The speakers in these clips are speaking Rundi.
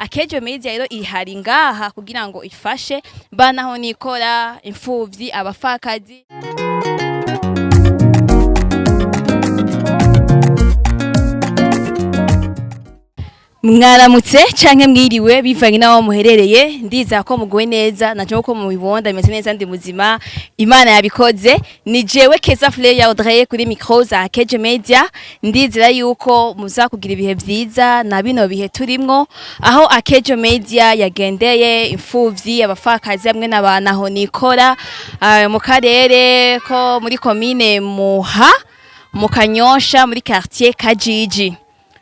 Akejo Media rero ihari ngaha kugira ngo ifashe banaho nikora, imfuvyi, abafakazi. Mwaramutse canke mwiriwe bivanye n'aho muherereye. Ndiza ko muguwe neza naje ko mubibonda bimeze neza, ndi muzima, Imana yabikoze. Ni jewe Keza Fleur ya Audrey kuri micro za Keje Media. Ndizera yuko muzakugira ibihe vyiza na bino bihe turimwo, aho Akejo Media yagendeye imfuvyi, abafakazi hamwe n'abanaho nikora mu karere ko muri komine Muha, mu Kanyosha, muri quartier Kajiji.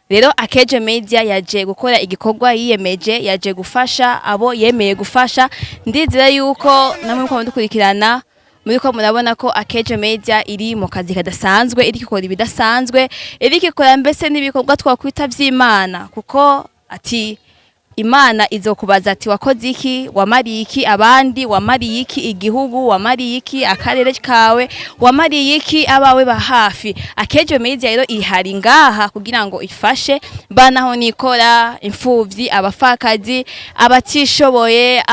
Rero Akejo Media yaje gukora igikorwa yiyemeje, yaje gufasha abo yemeye gufasha. Ndizera yuko namwe muko mudukurikirana muriko murabona ko Akejo Media iri mu kazi kadasanzwe, iri gukora ibidasanzwe, iri gukora mbese n'ibikorwa twakwita vy'Imana, kuko ati Imana izokubaza ati wakoze iki, wamariye iki abandi, wamariye iki igihugu, wamariye iki akarere kawe, wamariye iki abawe ba hafi. Akejo Media rero ihari ngaha kugira ngo ifashe banaho nikora, imfuvyi, abafakazi, abatishoboye,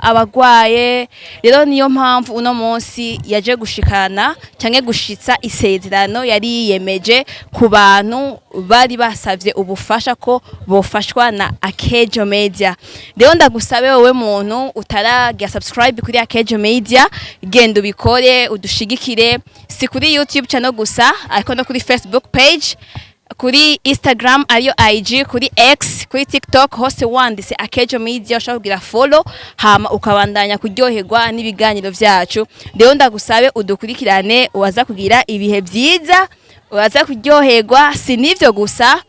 abagwaye. Rero niyo mpamvu uno munsi yaje gushikana canke gushitsa isezerano yari yiyemeje ku bantu bari basavye ubufasha ko bofashwa na Akejo Media. Rero ndagusabe wowe muntu utaragira subscribe kuri Akejo Media, genda ubikore, udushigikire, si kuri YouTube channel gusa, ariko no kuri Facebook page, kuri Instagram ariyo IG, kuri X, kuri TikTok, hose wanditse Akejo Media ushobora kugira follow, hama ukabandanya kuryoherwa n'ibiganiro vyacu. Rero ndagusabe udukurikirane, uwaza kugira ibihe vyiza, uraza kuryoherwa. Si n'ivyo gusa,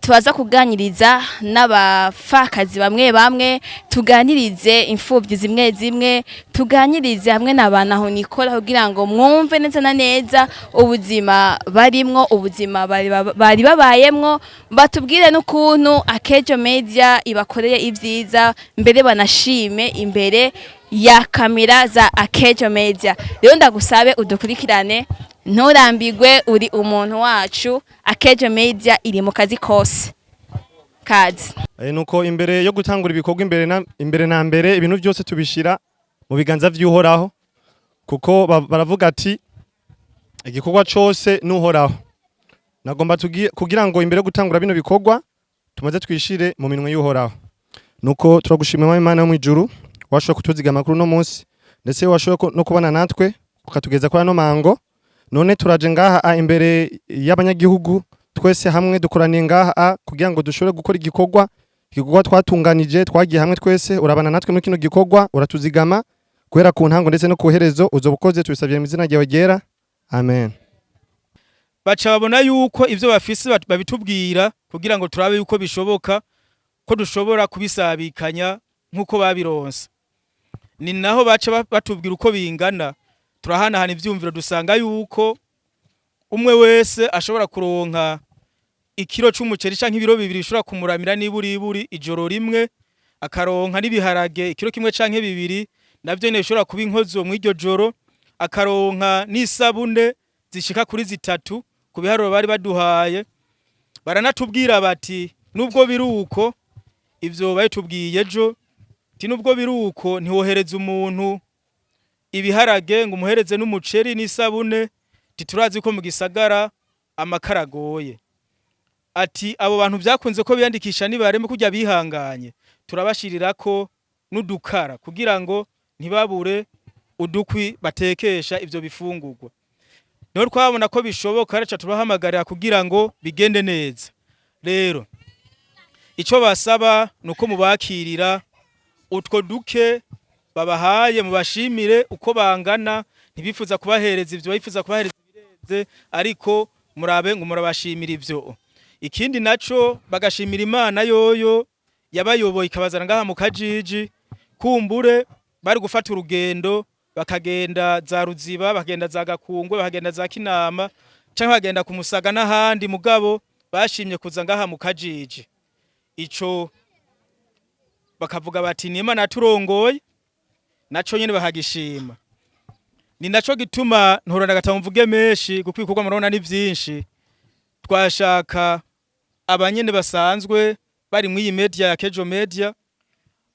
tubaza kuganiriza n'abafakazi bamwe bamwe, tuganirize imfuvyi zimwe zimwe, tuganirize hamwe n'abantu nikora kugira ngo mwumve neza na neza ubuzima barimwo, ubuzima bari babayemwo, batubwire n'ukuntu Akejo Media ibakoreye ivyiza, mbere banashime imbere ya kamera za Akejo Media. Rero ndagusabe udukurikirane, nturambigwe, uri umuntu wacu. Akejo Media iri mu kazi kose kazi. Nuko imbere yo gutangura ibikorwa, imbere na mbere ibintu byose tubishira mu biganza vy'Uhoraho, kuko baravuga ati igikorwa cose n'Uhoraho. Nagomba kugira ngo imbere yo gutangura bino bikorwa tumaze twishire mu minwe y'Uhoraho. Nuko turagushimira Imana yo mw'ijuru, washoboye kutuzigama kuri uno munsi, ndetse washoboye no kubana natwe ukatugeza kuri ano mango. None turaje ngaha imbere y'abanyagihugu, twese hamwe dukoraniye ngaha kugira ngo dushobore gukora igikorwa twatunganije, twagiye hamwe twese. Urabana natwe muri kino gikorwa, uratuzigama guhera ku ntango ndetse no ku herezo. Uzoba ukoze, tubisabye mu izina ryawe ryera, amen. Baca babona yuko ivyo bafise babitubwira kugira ngo turabe yuko bishoboka ko dushobora kubisabikanya nk'uko babironse. Ni naho baca batubwira uko bingana, turahanahana ivyumviro, dusanga yuko umwe wese ashobora kuronka ikiro c'umuceri canke ibiro 2 bishobora kumuramira niburiburi ijoro rimwe, akaronka n'ibiharage ikiro 1 canke 2 navyo nyene bishobora kuba inkozo mw'iryo joro, akaronka n'isabune zishika kuri 3 ku biharuro bari baduhaye. Baranatubwira bati nubwo biruko, ivyo babitubwiye ejo, ti nubwo biruko ntiwohereza umuntu ibiharage ngo umuhereze n'umuceri n'isabune, ti turazi ko mu gisagara amakara agoye. Ati abo bantu vyakunze ko biyandikisha nibareme kurya bihanganye, turabashirirako n'udukara kugira ngo ntibabure udukwi batekesha ivyo bifungurwa. Niho twabona ko bishoboka, reka tubahamagarira kugira ngo bigende neza. Rero ico basaba nuko mubakirira utwo duke babahaye, mubashimire uko bangana. Ntibifuza kubahereza ivyo, bifuza kubahereza ibirenze, ariko murabe ngo murabashimira ivyo. Ikindi naco, bagashimira Imana yoyo yabayoboye ikabazana ngaha mu Kajiji. Kumbure bari gufata urugendo bakagenda za Ruziba, bakagenda za Gakungwe, bakagenda za Kinama, canke bagenda ku Musaga n'ahandi, mugabo bashimye kuza ngaha mu Kajiji. Ico bakavuga bati ni Imana yaturongoye, naco nyene bakagishima. Ni naco gituma ntorana gatabo mvuge menshi, kuko ibikorwa murabona ni vyinshi. Twashaka abanyene basanzwe Bari mw'iyi media ya Kejo Media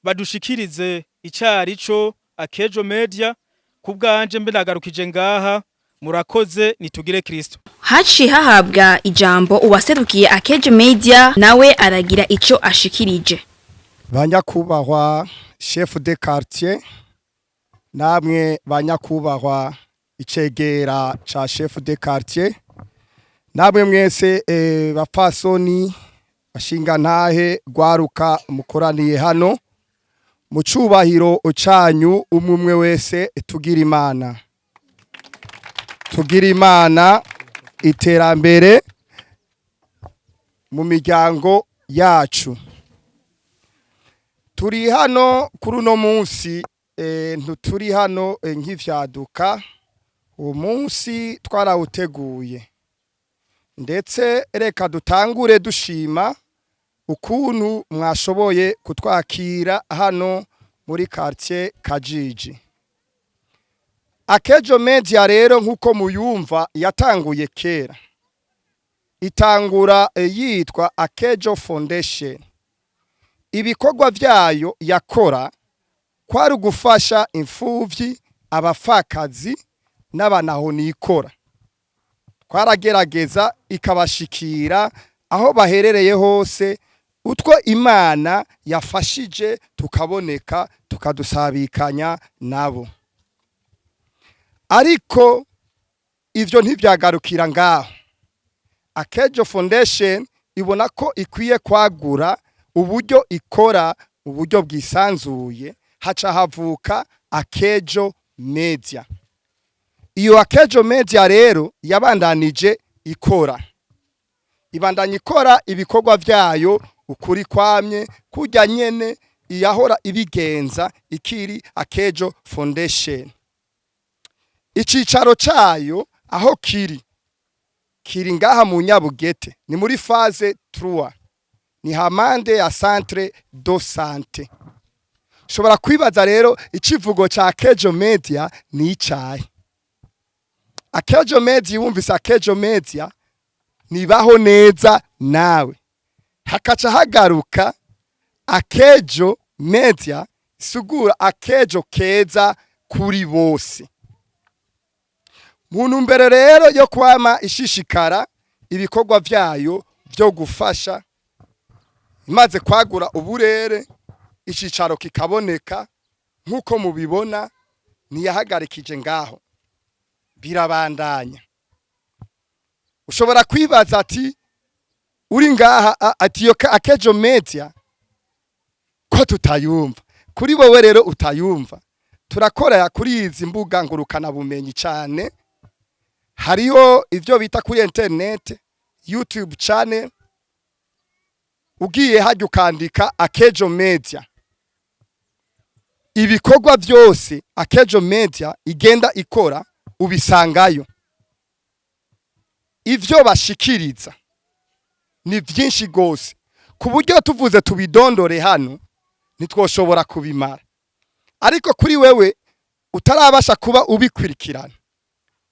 badushikirize icari co Akejo Media. Kubwanje mbe nagarukije ngaha, murakoze, nitugire Kristo. Haciye hahabwa ijambo uwaserukiye Akejo Media, nawe aragira ico ashikirije. Banyakubahwa chef de quartier, namwe banyakubahwa icegera ca chef de quartier, namwe mwese bapfasoni, bashingantahe, rwaruka mukoraniye hano, mu cubahiro canyu umwe umwe wese, tugira Imana, tugira Imana, iterambere mu miryango yacu. Turi hano kuri uno munsi, ntituri hano nk'ivyaduka. Uwo munsi twarawuteguye, ndetse reka dutangure dushima ukuntu mwashoboye kutwakira hano muri quartier Kajiji. Akejo Media rero, nk'uko muyumva, yatanguye kera, itangura yitwa Akejo Foundation. Ibikorwa vyayo yakora kwari ugufasha imfuvyi, abapfakazi n'abanahonikora. Twaragerageza ikabashikira aho baherereye hose, utwo Imana yafashije tukaboneka, tukadusabikanya nabo. Ariko ivyo ntivyagarukira ngaho. Akejo Foundation ibona ko ikwiye kwagura uburyo ikora mu buryo bwisanzuye, haca havuka Akejo Media. Iyo Akejo Media rero yabandanije ikora, ibandanya ikora ibikorwa vyayo ukuri kwamye, kurya nyene iyahora ibigenza ikiri Akejo Foundation. Icicaro cayo aho kiri, kiri ngaha mu Nyabugete, ni muri phase 3, ni hampande ya centre de santé. Ushobora kwibaza rero, icivugo ca Akejo Media ni icahe? Akejo Media, wumvise Akejo Media, nibaho neza nawe. Hakaca hagaruka Akejo Media, sigura akejo keza kuri bose. Mu ntumbero rero yo kwama ishishikara ibikorwa vyayo vyo gufasha, imaze kwagura uburere, icicaro kikaboneka nk'uko mubibona, ntiyahagarikije ngaho, birabandanya. Ushobora kwibaza ati uri ngaha ati iyo Akejo Media ko tutayumva? Kuri wowe rero utayumva, turakorera kuri izi mbuga ngurukana bumenyi cyane. Hariho ivyo bita kuri internet YouTube channel. Ugiye hajya ukandika Akejo Media, ibikorwa byose Akejo Media igenda ikora ubisangayo. Ivyo bashikiriza ni vyinshi gose, ku buryo tuvuze tubidondore hano ntitwoshobora kubimara. Ariko kuri wewe utarabasha kuba ubikurikirana,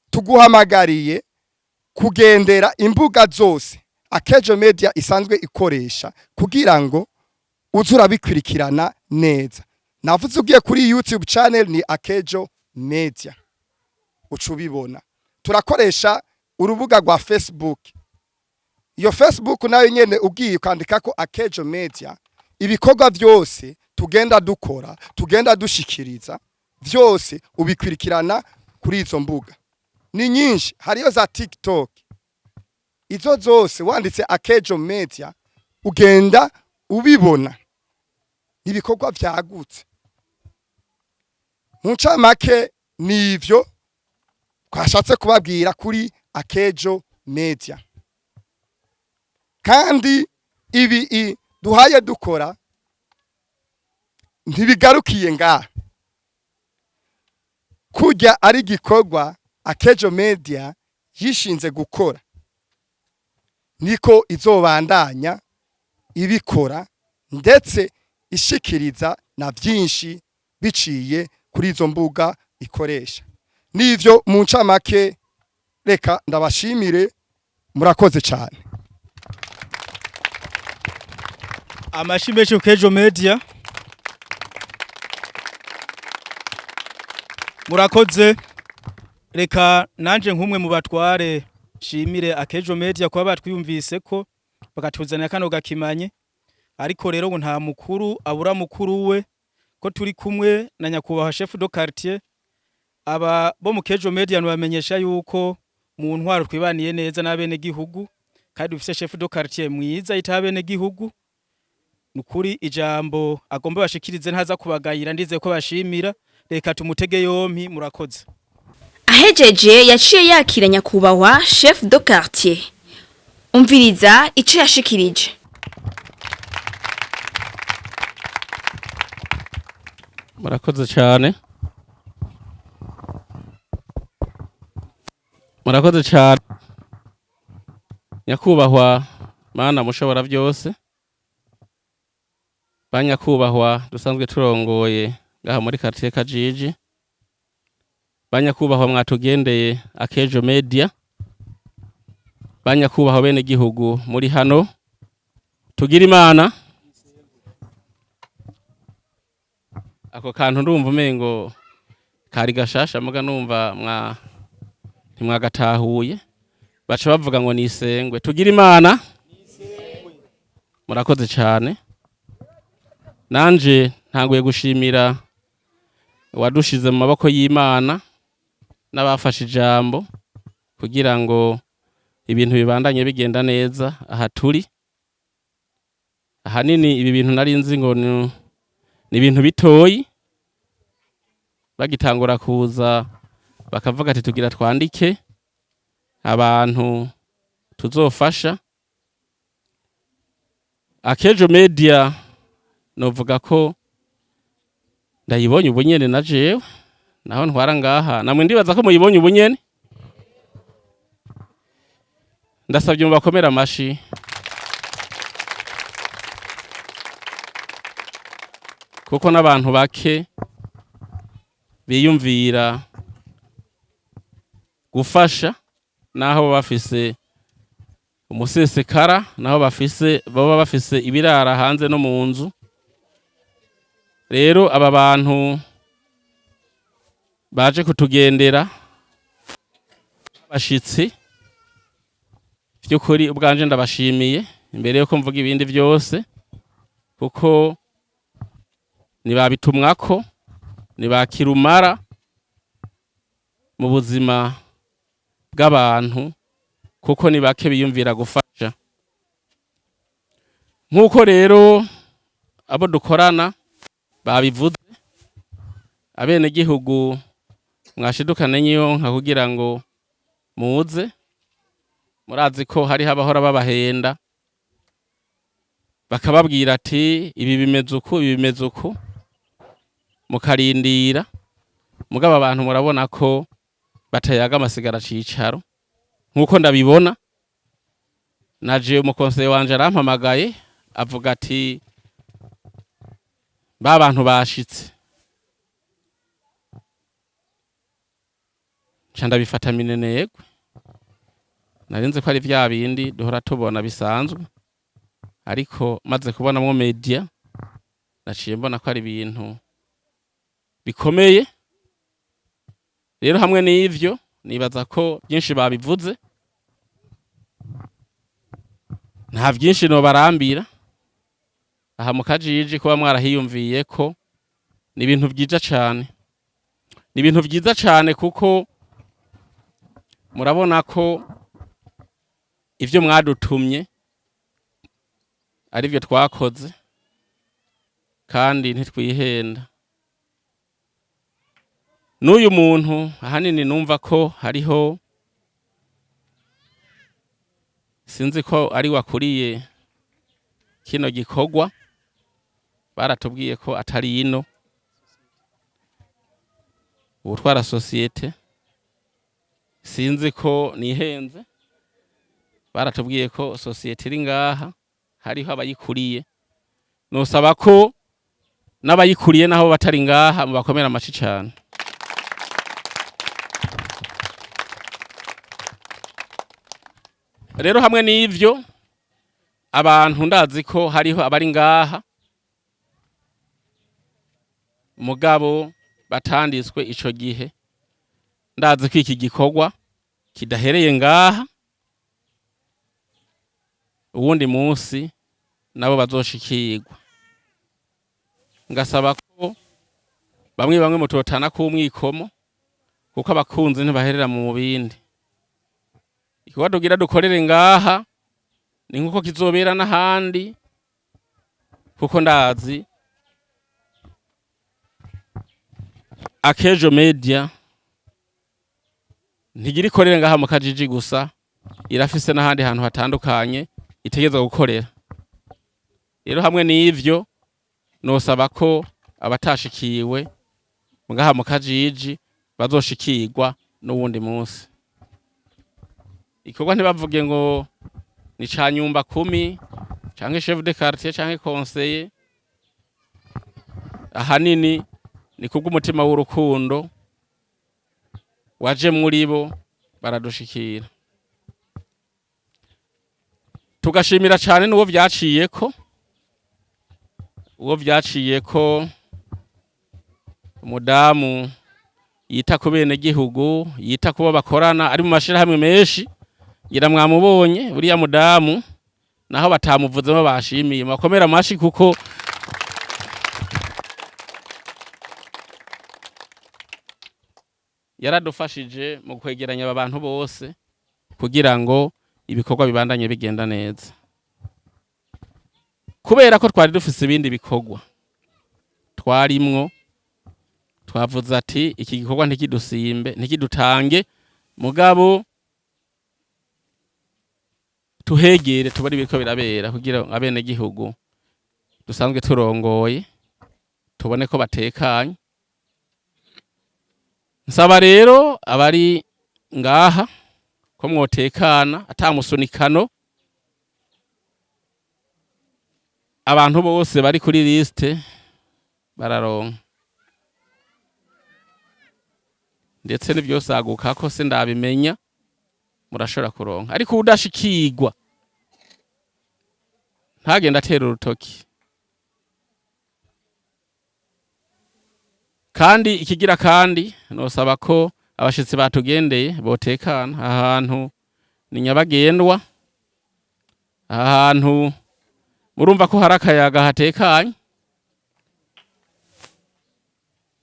tuguhamagariye kugendera imbuga zose Akejo Media isanzwe ikoresha kugira ngo uze urabikurikirana neza. Navuze, ugiye kuri YouTube channel ni Akejo Media, uca ubibona. Turakoresha urubuga rwa Facebook. Iyo Facebook nayo nyene, ugiye ukandikako Akejo Media, ibikorwa byose tugenda dukora, tugenda dushikiriza, vyose ubikurikirana kuri izo mbuga. Ni nyinshi, hariyo za TikTok, izo zose wanditse Akejo Media ugenda ubibona. Ibikorwa vyagutse. Mu ncamake, nivyo twashatse kubabwira kuri Akejo Media. Kandi ibi duhaye dukora ntibigarukiye ngaha. Kurya ari igikorwa Akejo Media yishinze gukora, niko izobandanya ibikora, ndetse ishikiriza na byinshi biciye kuri izo mbuga ikoresha. Nivyo mu ncamake. Reka ndabashimire, murakoze cyane. Amashi menshi ku Kejo Media. Murakoze. Reka nanje nk'umwe mu batware shimire Akejo Media kuba batwiyumvise ko bakatuzanira kano gakimanye. Ariko rero ngo nta mukuru abura mukuru we, ko turi kumwe na nyakubahwa chef de quartier. Aba bo mu Kejo Media nubamenyesha yuko mu ntwaro twibaniye neza n'abene gihugu, kandi dufise chef de quartier mwiza yita abene gihugu. Nukuri ijambo agomba bashikirize ntaza kubagayira, ndize ko bashimira. Reka tumutege yompi. Murakoze. Ahejeje yaciye yakira nyakubahwa chef de quartier. Umviriza ico yashikirije. Murakoze cyane, murakoze cyane, nyakubahwa Mana mushobora byose, ba nyakubahwa dusanzwe turongoye ngaha muri quartier Kajiji, ba nyakubahwa mwatugendeye Akejo Media, ba nyakubahwa bene gihugu muri hano, tugira Imana. Ako kantu ndumva umengo kari gashasha, muga numva mwa ntimwagatahuye, baca bavuga ngo nisengwe. Tugira Imana. Murakoze cyane. Nanje ntanguye gushimira uwadushize mu maboko y'Imana n'abafashe ijambo kugira ngo ibintu bibandanye bigenda neza aha turi. Ahanini ibi bintu nari nzi ngo ni ibintu bitoyi, bagitangura kuza bakavuga ati tugira twandike abantu tuzofasha. Akejo Media novuga ko ndayibonye ubunyene na jewe naho ntwara ngaha, namwe ndibaza ko muyibonye ubunyene. Ndasabye mu bakomera amashi, kuko n'abantu bake biyumvira gufasha, naho baba bafise umusesekara, naho bafise baba bafise ibirara hanze no mu nzu. Rero aba bantu baje kutugendera abashitsi, by'ukuri ubwanje ndabashimiye imbere yuko mvuga ibindi byose, kuko ntibabitumwako, ntibakirumara mu buzima bw'abantu, kuko ni bake biyumvira gufasha. Nk'uko rero abo dukorana babivuze, abenegihugu mwashidukane nyiyonka kugira ngo muze, murazi ko hariho abahora babahenda bakababwira ati ibi bimeze uku, ibi bimeze uku, mukarindira. Mugabo abantu murabona ko batayaga amasigara cicaro. Nkuko ndabibona, naje umukonseye wanje arampamagaye avuga ati ba bantu bashitse, nca ndabifata minenegwe. Narinzi ko ari vya bindi duhora tubona bisanzwe, ariko maze kubonamwo media naciye mbona ko ari ibintu bikomeye. Rero hamwe n'ivyo nibaza ko byinshi babivuze, nta byinshi nobarambira. Aha mu Kajiji kuba mwarahiyumviye ko ni ibintu byiza cane, ni ibintu byiza cane, kuko murabona ko ivyo mwadutumye arivyo twakoze, kandi ntitwihenda. N'uyu muntu ahanini numva ko hariho, sinzi ko ari wakuriye kino gikorwa, baratubwiye ko atari ino ubutwara sosiyete, sinzi ko nihenze, baratubwiye ko sosiyete iri ngaha hariho abayikuriye. Nosaba ko n'abayikuriye naho batari ngaha mubakomera amashi cane. Rero hamwe n'ivyo Abantu ndazi ko hariho abari ngaha mugabo batanditswe ico gihe. Ndazi ko iki gikorwa kidahereye ngaha, uwundi munsi nabo bazoshikirwa. Ngasaba ko bamwe bamwe mutotana k'umwikomo, kuko abakunzi ntibaherera mu bindi. Igikorwa tugira dukorere ngaha ni nkuko kizobera n'ahandi, kuko ndazi Akejo Media ntigira ikorere ngaha mu Kajiji gusa, irafise n'ahandi hantu hatandukanye itegerezwa gukorera. Rero hamwe n'ivyo, nosaba ko abatashikiwe ngaha mu Kajiji bazoshikirwa n'uwundi munsi. Igikorwa ntibavuge ngo ni ca nyumba kumi canke chef de quartier canke conseiller, ahanini ni kubw'umutima w'urukundo waje muri bo baradushikira. Tugashimira cane n'uwo vyaciyeko, uwo vyaciyeko, umudamu yita ku bene gihugu, yita kubo bakorana, ari mu mashirahamwe menshi, ngira mwamubonye uriya mudamu, naho batamuvuzemo bashimiye, makomera amashi, kuko yaradufashije mu kwegeranya aba bantu bose kugira ngo ibikorwa bibandanye bigenda neza. Kubera ko twari dufise ibindi bikorwa twarimwo, twavuze ati iki gikorwa ntikidusimbe, ntikidutange, mugabo tuhegere tubone ibiriko birabera, kugira abene gihugu dusanzwe turongoye tubone ko batekanye. Nsaba rero abari ngaha ko mwotekana atamusunikano. Abantu bose bari kuri liste bararonka, ndetse n'ivyosaguka ko se ndabimenya, murashobora kuronka. Ariko udashikirwa ntagenda atera urutoki. Kandi ikigira kandi, nosaba ko abashitsi batugendeye botekana. Ahantu ni nyabagendwa, ahantu murumva ko hari akayaga, hatekanye,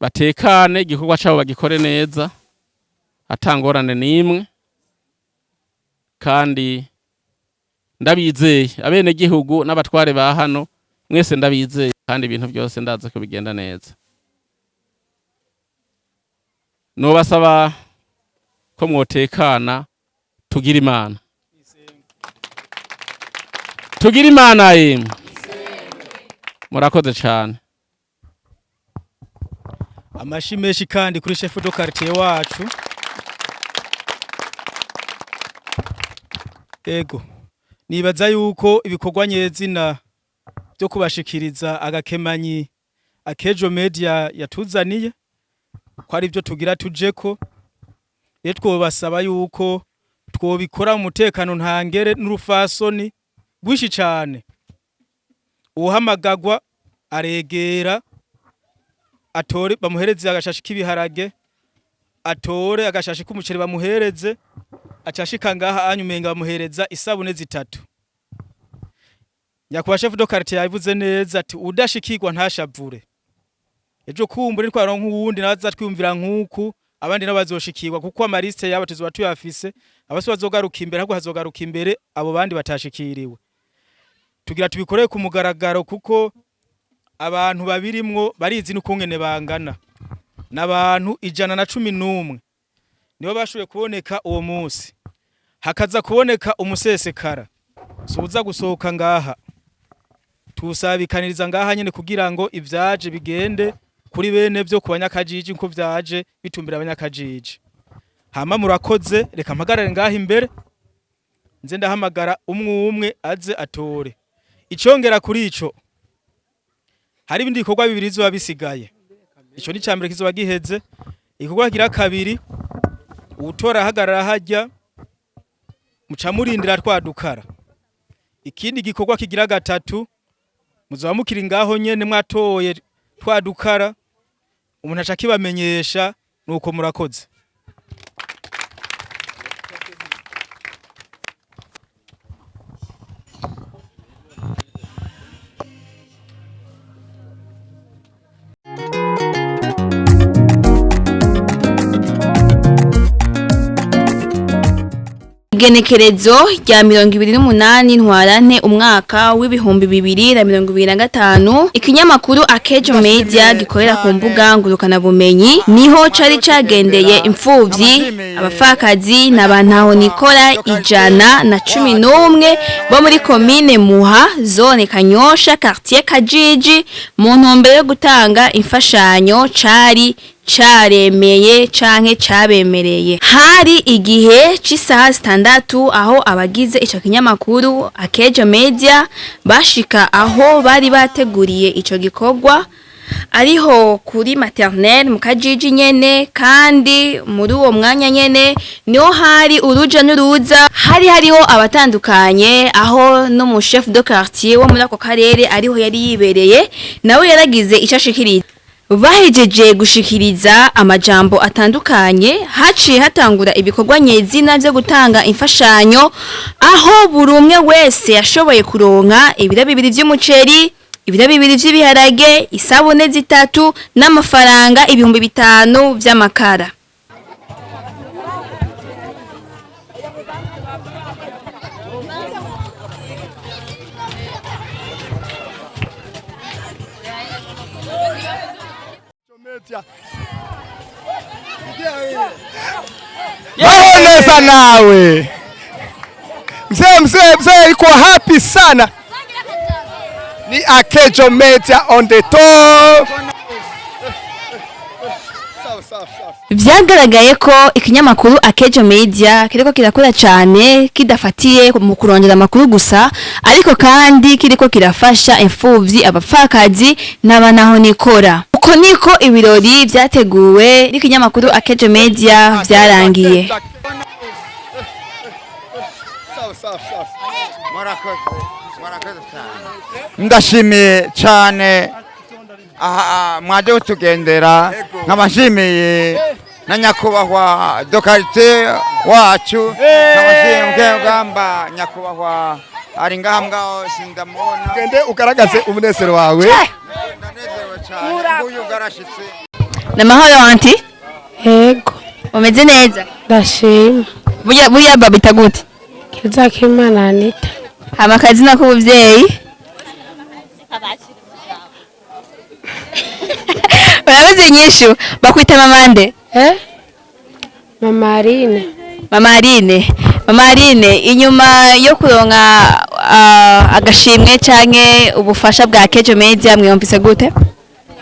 batekane, igikorwa cabo bagikore neza atangorane n'imwe. Kandi ndabizeye, abene gihugu n'abatware ba hano mwese ndabizeye, kandi ibintu byose ndazi ko bigenda neza. Nobasaba ko mwotekana. Tugira Imana, tugira Imana yemwe. Murakoze cane. Amashi menshi kandi kuri chef de quartier wacu. Ego, nibaza yuko ibikorwa nyezina byo kubashikiriza agakemanyi Akejo Media yatuzaniye ko ari byo tugira tujeko. Rero twobasaba yuko twobikora mu mutekano ntangere n'urufasoni rwinshi cane. Uhamagagwa aregera atore, bamuhereze agashashi k'ibiharage, atore agashashi k'umuceri bamuhereze, acashika ngaha anyumenga bamuhereza isabune zitatu. Nyakubahwa chef de quartier yabivuze neza ati udashikirwa ntashavure. Ejo kumbure twaronka uwundi nawe azatwiyumvira nk'uku, abandi nabo bazoshikirwa, kuko amaliste yabo tuzoba tuyafise. Abasi bazogaruka imbere, ahubwo hazogaruka imbere abo bandi batashikiriwe. Tugira tubikorere ku mugaragaro, kuko abantu babirimwo barizi n'ukungene bangana. N'abantu 111 nibo bashoboye kuboneka uwo munsi, hakaza kuboneka umusesekara suza gusohoka ngaha, tusabikaniriza ngaha nyene kugira ngo ivyaje bigende kuri bene vyo ku banyakajiji, nko vyaje bitumbira abanyakajiji. Hama murakoze. Reka mpagarare ngaha imbere, nze ndahamagara umwe umwe aze atore. Icongera kuri ico, hari ibindi bikorwa bibiri bizoba bisigaye. Ico ni icambere kizoba giheze. Igikorwa kigira kabiri, uwutora ahagarara hajya, muca murindira twadukara. Ikindi gikorwa kigira gatatu, muzoba mukiri ngaho nyene mwatoye twadukara, umuntu aca akibamenyesha. Nuko murakoze. Igenekerezo rya 28 Ntwarante umwaka w'2025, ikinyamakuru Akejo Media gikorera ku mbuga ngurukanabumenyi niho cari cagendeye imfuvyi, abapfakazi n'abantaho nikora 111 bo muri komine Muha, zone Kanyosha, quartier Kajiji, mu ntumbero yo gutanga imfashanyo cari caremeye canke cabemereye. Hari igihe c'isaha 6 aho abagize ico kinyamakuru Akejo Media bashika aho bari bateguriye ico gikorwa, ariho kuri maternelle mu Kajiji nyene. Kandi muri uwo mwanya nyene niho hari uruja n'uruza, hari hariho abatandukanye, aho no mu chef de quartier wo muri ako karere ariho yari yibereye, nawe yaragize ico ashikiriza. Bahejeje gushikiriza amajambo atandukanye, haciye hatangura ibikorwa nyezina vyo gutanga imfashanyo, aho buri umwe wese yashoboye kuronka ibiro 2 vy'umuceri, ibiro 2 vy'ibiharage, isabune 3 n'amafaranga 5000 vy'amakara. Baho neza nawe. Mzee mzee mzee yuko happy sana. Ni Akejo Media on the top. Sawa sawa sawa. Vyagaragaye ko ikinyamakuru Akejo Media kiriko kirakora cane, kidafatiye mu kurondera amakuru gusa, ariko kandi kiriko kirafasha imfuvyi, abapfakazi n'abanaho nikora. Uko niko ibirori vyateguwe n'ikinyamakuru Akejo Media vyarangiye. Sawa sawa sawa. Murakoze cyane, ndashimiye cyane aha mwaje kutugendera, nkabashimiye na nyakubahwa de quartier wacu, nkabashimiye mugamba nyakubahwa ari ngaha ngaho sindamubona. Gende ugaragaze umunezero wawe. Ndanezerewe cyane, nguyu garashitse. Namahoro anti. Yego. Umeze neza? Ndashima. Burya burya babita gute? Keza Kimana Anita. Hama akazina k'ubuvyeyi? Urabuze inyishu, bakwita mamande? Mama Aline. Mama Aline. Mama Aline, inyuma yo kuronka agashimwe canke ubufasha bwa Akejo Media mwiyumvise gute?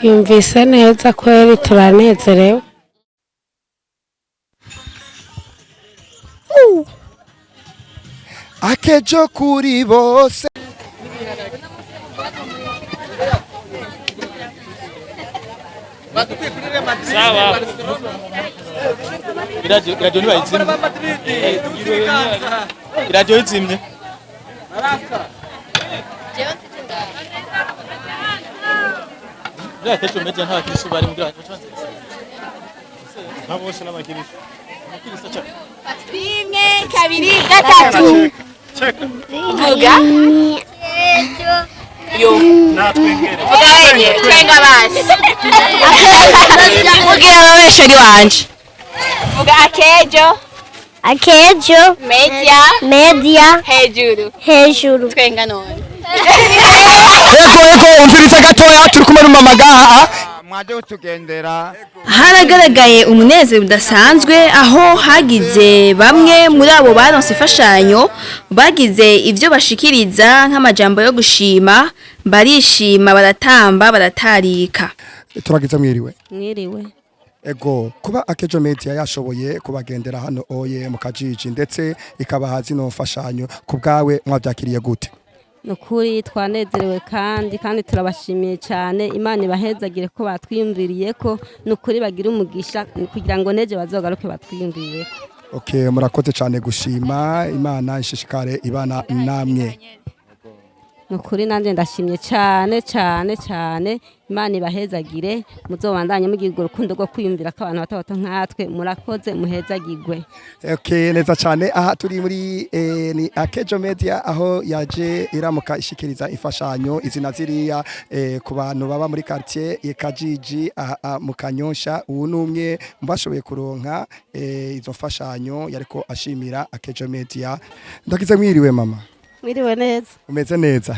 Yumvise neza kweri, turanezerewe. Akejo kuri bose. Sawa. Iradiyo ntibayizimye. Iradiyo izimye. Buriya Akejo Media nta bakirisu bari mugira. Nka bose n'abakirisu. Abakirisu cyane. 1, 2, 3. Vuga. Yo. Vuga wenye, twenga basi. Vugira wewe sheri wanje. Vuga Akejo. Akejo Media. Media hejuru. Hejuru. Twenga none. Ego ego, umviriza gatoya, turi kumwe n'umama gaha. Mwaje kutugendera. Haragaragaye umunezero udasanzwe, aho hagize bamwe muri abo baronse imfashanyo bagize ivyo bashikiriza nk'amajambo yo gushima, barishima, baratamba, baratarika. Turagize mwiriwe. Mwiriwe. Ego, kuba Akejo Media yashoboye kubagendera hano oye mu Kajiji ndetse ikabaha zino mfashanyo, ku bwawe mwabyakiriye gute? Nukuri twanezerewe kandi turabashimiye cyane. Imana ibahezagire ko batwiyumviriye, ko nukuri bagira umugisha kugira ngo neje bazogaruke batwiyumviriye. Okay, murakoze cyane gushima. Imana ishishikare ibana namwe. Ni ukuri nanjye ndashimye cyane cyane cyane. Imana ibahezagire, muzobandanye mugira urwo rukundo rwo kwiyumvira ko abantu bato bato nkatwe. Murakoze, muhezagirwe. Okay, neza cyane. Aha turi muri ni Akejo Media, aho yaje iramuka ishikiriza imfashanyo izina ziriya ku bantu baba muri quartier ya Kajiji aha, mu Kanyosha. Ubu numwe mbashoboye kuronka izo mfashanyo, yariko ashimira Akejo Media. Ndakize, mwiriwe mama. Mwiriwe neza. Umeze neza?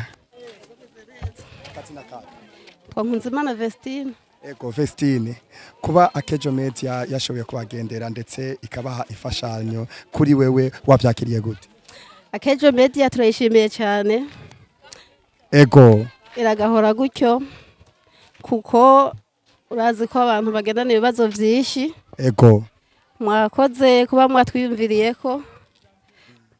Twankunzimana Vestine. Ego Vestine, kuba Akejo Media yashoboye kubagendera ndetse ikabaha imfashanyo, kuri wewe wavyakiriye gute? Akejo Media turayishimiye cyane. Iragahora gutyo, kuko urazi ko abantu bagendana ibibazo byinshi. Mwakoze kuba mwatwiyumviriye ko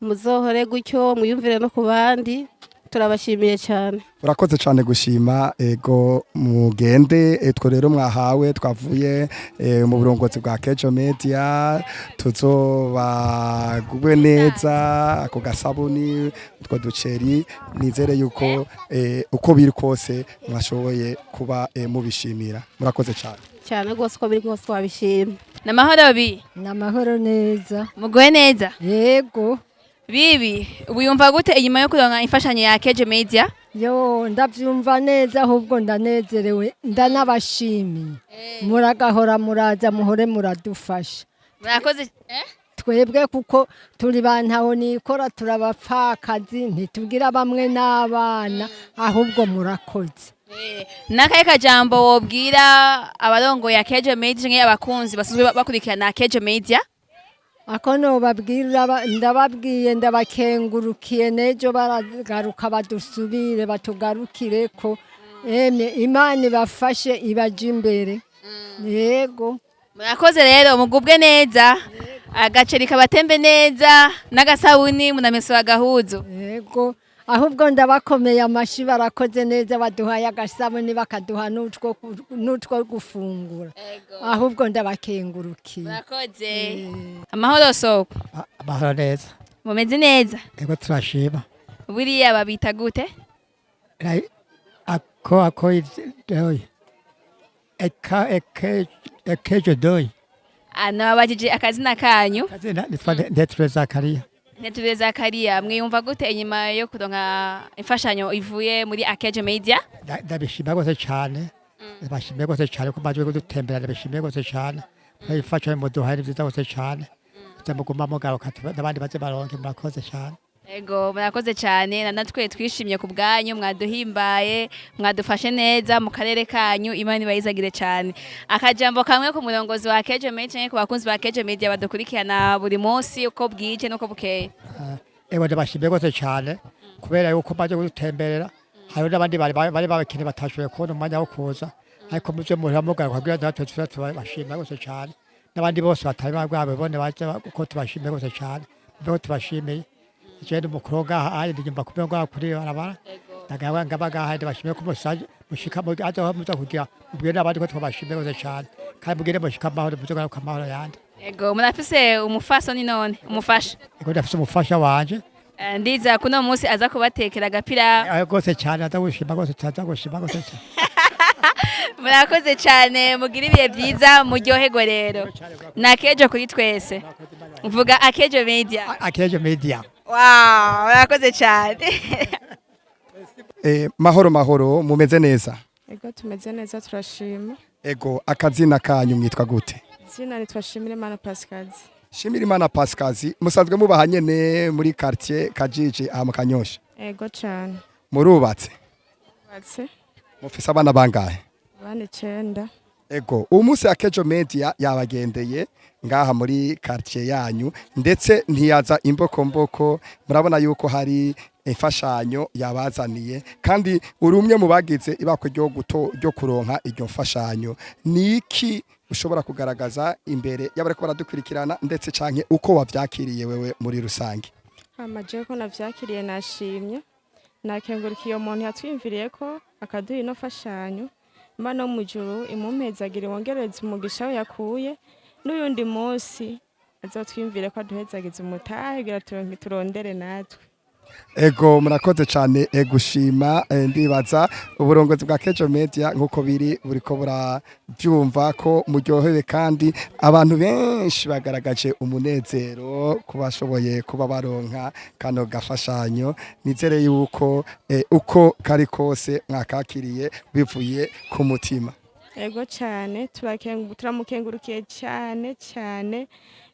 muzohore gutyo, mwiyumvire no ku bandi. Turabashimiye cyane. Urakoze cyane gushima. Ego, mugende. Twe rero mwahawe twavuye mu burongozi bwa Kejo Media, tuzobagwe neza ako gasabuni, utwo duceri. Nizere yuko uko biri kose mwashoboye kuba mubishimira. Murakoze cyane. Cyane rwose, uko biri kose twabishimye. Namahoro bi. Namahoro neza. Mugoye neza? Yego. Bibi, wiyumva gute inyuma yo kuronka imfashanyo ya Keje Media? Yo, ndavyumva neza, ahubwo ndanezerewe, ndanabashimiye. Muragahora muraza, muhore muradufasha. Murakoze eh? Twebwe kuko turi bantaho nikora, turabapfakazi, ntitugira bamwe n'abana, ahubwo murakoze. Nakaye kajambo wobwira abarongoye Akejo Media canke abakunzi basanzwe bakurikirana Akejo Media? Ako nobabwira, ndababwiye ndabakengurukiye. N'ejo baragaruka badusubire batugarukireko. Emye, Imana ibafashe, ibaje imbere. Yego. Murakoze rero, mugubwe neza, agaceri kabatembe neza n'agasabuni, munamesura agahuzu. Yego, ahubwo ndabakomeye amashi, barakoze neza, baduhaye agasabuni, bakaduha n'utwo gufungura. Ahubwo ndabakengurukiye. Murakoze. Amahoro soko. Amahoro neza. Mumeze neza? Ego, turashima. Buriya babita gute? Ako doyi eka eke ekejo doyi. Nababajije akazina kanyu. Akazina nitwa Ndeture Zakariya. Nteture Zakariya, mwiyumva gute inyuma yo kuronka imfashanyo ivuye muri Akejo Media? Ndabishima rwose cyane, ndabashimiye rwose cyane ko maze kudutembera. Ndabishimiye rwose cyane ko ifasha muduhaye, ni byiza rwose cyane. Muguma mugaruka, n'abandi baze baronke. Murakoze cyane. Ego, murakoze cyane, na natwe twishimye ku bwanyu. Mwaduhimbaye, mwadufashe neza mu karere kanyu. Imana ibayizagire cyane. Akajambo kamwe ku murongozi wa Akejo Media canke ku bakunzi ba Akejo Media badukurikirana buri munsi uko bwije n'uko bukeye? Ewe, ndabashimiye rwose cyane kubera yuko maze kudutemberera. Hariho n'abandi bari bakeneye batashoboye kubona umwanya wo kuza, ariko muvyo muhora mugaruka kugira natwe tuze tubashima rwose cyane. N'abandi bose batari bwabibone baze, kuko tubashimiye rwose cyane. Mbeho tubashimiye. Jewe ndi umukuru ngaha ari ndi nyumba kumwe ngaha kuri barabara, ndagaba ngaba ngaha. Ndabashimiye ko musaje mushika aho muza kugira mubwire n'abandi ko twabashimiye rwose cyane, kandi mugire mushika amahoro, muze kugaruka amahoro yandi. Ego, murafise umufasoni none, umufasha? Ego, ndafise umufasha wanje. Ndiza kuno munsi aza kubatekera agapira. Rwose cyane, aza gushima rwose cyane, aza gushima rwose cyane. Murakoze cyane, mugire ibihe byiza, muryoherwe. Rero ni Akejo kuri twese, mvuga Akejo Media. Akejo Media. Wow, murakoze cyane. Mahoro mahoro, mumeze neza? Ego, tumeze neza, turashima. Ego, akazina kanyu mwitwa gute? Izina nitwa Shimirimana Pascazi. Shimirimana Pascazi, musanzwe mubaha nyene muri quartier Kajiji aha mu Kanyosha? Ego cyane. Murubatse? Batse. Mufise abana bangahe? Abana 9. Ego, uyu munsi Akejo Media yabagendeye ngaha muri quartier yanyu, ndetse ntiyaza imbokomboko. Murabona yuko hari imfashanyo yabazaniye, kandi uri umwe mu bagize ibakwe ryo guto ryo kuronka iryo mfashanyo. Ni iki ushobora kugaragaza imbere y'abariko baradukurikirana, ndetse canke uko wavyakiriye wewe muri rusange? Hama jewe ko navyakiriye, nashimye, nakengurukiye umuntu yatwiyumviriye ko akaduha ino fashanyo. Imana yo mu ijuru imumpezagire, wongereze umugisha we yakuye, n'uyundi munsi azotwiyumvire ko aduhezagize umutahe kugira turondere natwe. Ego, murakoze cyane gushima. Ndibaza uburongozi bwa Kejo Media nkuko biri buriko burabyumva ko muryohewe, kandi abantu benshi bagaragaje umunezero ku bashoboye kuba baronka kano gafashanyo. Nizere yuko uko kari kose mwakakiriye bivuye ku mutima. Ego cyane, turamukengurukiye cyane cyane.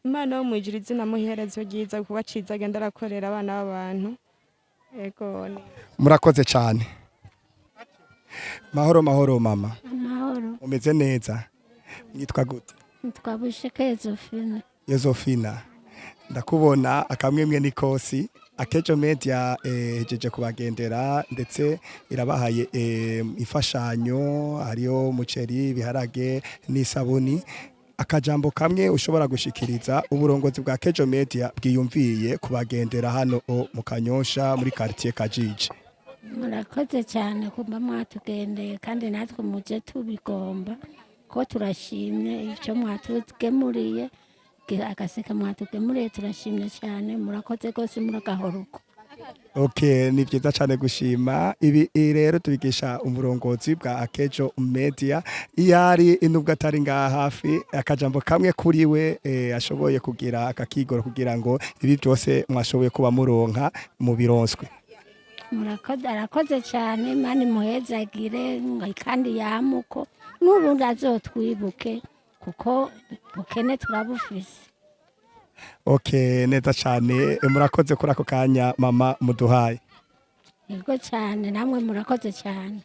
Imana yo mu ijuru izina muherezo ryiza kuba ciza agenda arakorera abana b'abantu. Ego. Murakoze cyane. Mahoro, mahoro mama. Amahoro. Umeze neza? Mwitwa gute? Nitwa Busheke Yozefina. Yozefina, ndakubona akamwemwe nikosi. Akejo Media hejeje kubagendera ndetse irabahaye imfashanyo, hariyo umuceri, ibiharage n'isabuni. Akajambo kamwe ushobora gushikiriza uburongozi bwa Kejo Media bwiyumviye kubagendera hano mu Kanyosha muri quartier Kajiji? Murakoze cyane kuba mwatugendeye, kandi natwe muje tubigomba ko turashimye icyo mwatugemuriye, agaseke mwatugemuriye, turashimye cyane. Murakoze rwose, muragahora uko. Okay, ni byiza cyane gushima. Ibi rero tubigisha umurongozi bwa Akejo Media iyo ari, nubwo atari ngaha hafi. Akajambo kamwe kuri we ashoboye kugira akakigoro kugira ngo ibi byose mwashoboye kuba muronka mu bironswe. Murakoze, arakoze cyane. Imana imuhezagire kandi yamuko n'ubundi azotwibuke kuko bukene turabufise. Okay, neza cyane. Murakoze kuri ako kanya mama muduhaye. Yego cyane, namwe murakoze cyane.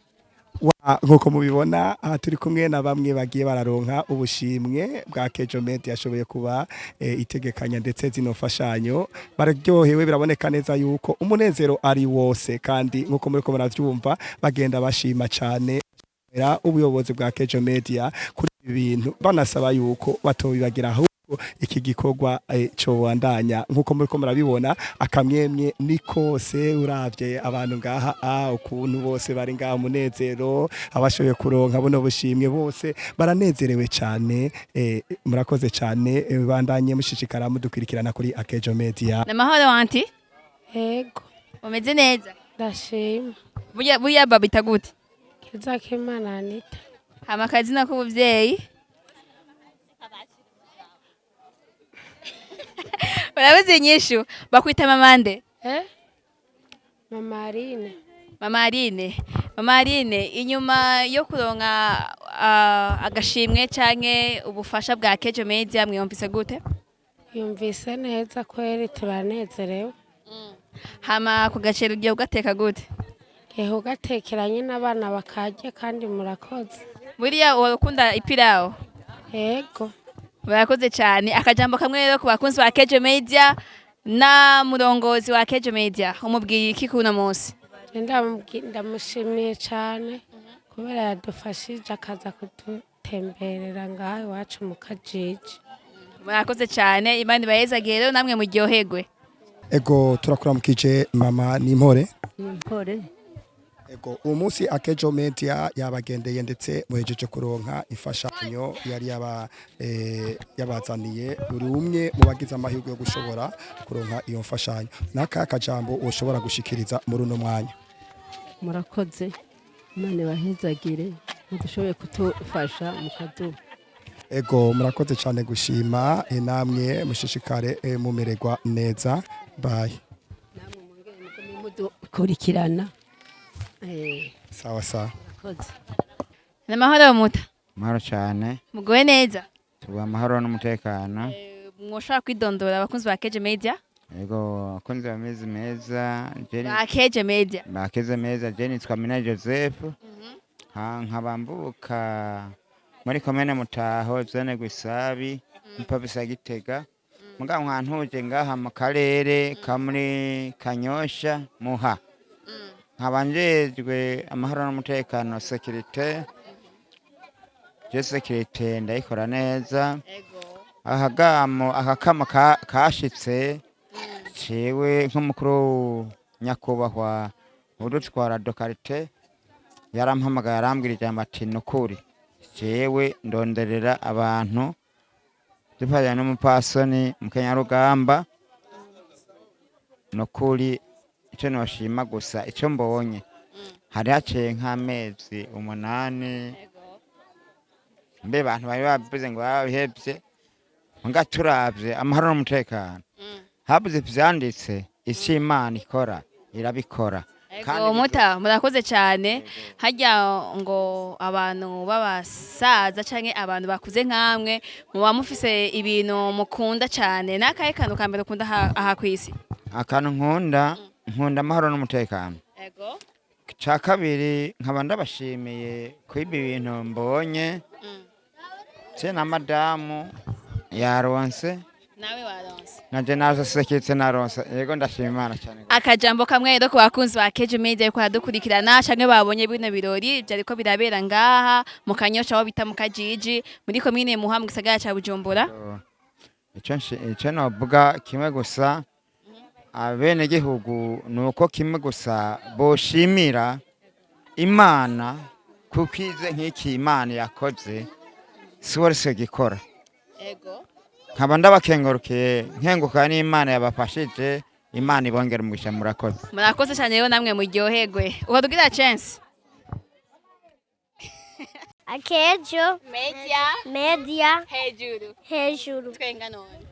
Nkuko mubibona aha turi kumwe na bamwe bagiye bararonka ubushimwe bwa Kejo Media yashoboye kuba itegekanya, ndetse zino mfashanyo bararyohewe. Biraboneka neza yuko umunezero ari wose, kandi nkuko muriko muravyumva bagenda bashima cyane ubuyobozi bwa Kejo Media kuri ibi bintu, banasaba yuko batobibagira ahubwo iki gikorwa cobandanya. Nkuko muriko murabibona, akamwemwe ni kose. Uravye abantu ngaha ukuntu bose bari ngaha, umunezero, abashoboye kuronka buno bushimwe bose baranezerewe cyane. Murakoze cyane. Bandanye mushishikara mudukwirikirana kuri Akejo Media. Namahoro auntie. Yego. Umeze neza? Ndashima. Burya burya babita gute? Kizakimana Anita. Hama akazina k'ubuvyeyi? Urabuze inyishu. Bakwita mamande? Eh? Mama Aline. Mama Aline. Mama Aline, inyuma yo kuronka agashimwe canke ubufasha bwa Kejo Media, mwiyumvise gute? Yumvise neza kweri, turanezerewe. Hama ku gaceri ugiye kugateka gute? Ngiye kugatekeranye n'abana bakarya, kandi murakoze. Buriya urakunda ipirawo? Yego. Murakoze cyane. Akajambo kamwe rero ku bakunzi ba Kejo Media na murongozi wa Kejo Media, umubwiye iki kuno munsi? Ndamushimiye cyane kubera yadufashije akaza kudutemberera ngaha iwacu mu Kajiji. Murakoze cyane, Imana ibahezagire rero, namwe muryoherwe. Ego, turakuramukije mama, nimpore? Impore. Ego, uwo munsi Akejo Media yabagendeye ndetse muhejeje kuronka imfashanyo yari yabazaniye. Buri umwe mu bagize amahirwe yo gushobora kuronka iyo mfashanyo, n'aka kajambo ushobora gushikiriza muri uno mwanya? Murakoze, Imana ibahezagire mudushoboye kutufasha mukaduha. Ego, murakoze cyane gushima. Namwe mushishikare mumererwa neza. Bye. Mudukurikirana. Sawa sawa. Murakoze. Namahoro muta. Amahoro cyane. Muguwe neza? Tuba amahoro n'umutekano. Mwoshobora kwidondora abakunzi ba Kejo Media? Yego, abakunzi bameze meza. Ba Kejo Media. Bakeze meza. Je nitwa Mina Joseph, nkaba mvuka muri komine Mutaho, zone Gwisabi, mpavisa Gitega, mugabo nkantuje ngaha mu karere ka muri Kanyosha Muha, nkaba njejwe amahoro n'umutekano, sécurité. Je sécurité ndayikora neza. Akagamo akakamo kashitse cewe nk'umukuru nyakubahwa udutwara de quartier yarampamagaye, arambwira ijambo ati: "Nukuri jewe ndonderera abantu dufatanya n'umupasoni Mukenyarugamba, nukuri." Icyo noshima gusa, icyo mbonye, hari haciye nk'amezi 8, mbe bantu bari bavuze ngo babihevye, nga turavye amahoro n'umutekano habuze ivyanditse, icyo Imana ikora irabikora. Ego muta, murakoze cyane. Harya ngo abantu b'abasaza canke abantu bakuze nkamwe muba mufise ibintu mukunda cyane, nakahe kantu ka mbere ukunda aha kw'isi? Akantu nkunda, nkunda amahoro n'umutekano. Ca kabiri, nkaba ndabashimiye kuri ibi bintu mbonye, ce na madamu yaronse. Nawe waronse? Nanje naseketse, naronse, yego, ndashima Imana cyane. Akajambo kamwe rero ku bakunzi ba Kejo Media yuko baradukurikirana canke babonye bino birori vyariko birabera ngaha mu Kanyosha, aho bita mu Kajiji, muri komine Muha, mu gisagara ca Bujumbura. Ico novuga kimwe gusa, abenegihugu, ni uko kimwe gusa boshimira Imana, kuko ize nk'iki Imana yakoze si wese gikora. Nkaba ndabakengurukiye, nkenguka n'Imana yabafashije, Imana ibongera umugisha, murakoze. Murakoze cyane rero, namwe muryoherwe. Ukadugira chance. Akejo Media. Media. Hejuru. Hejuru. Twenga none.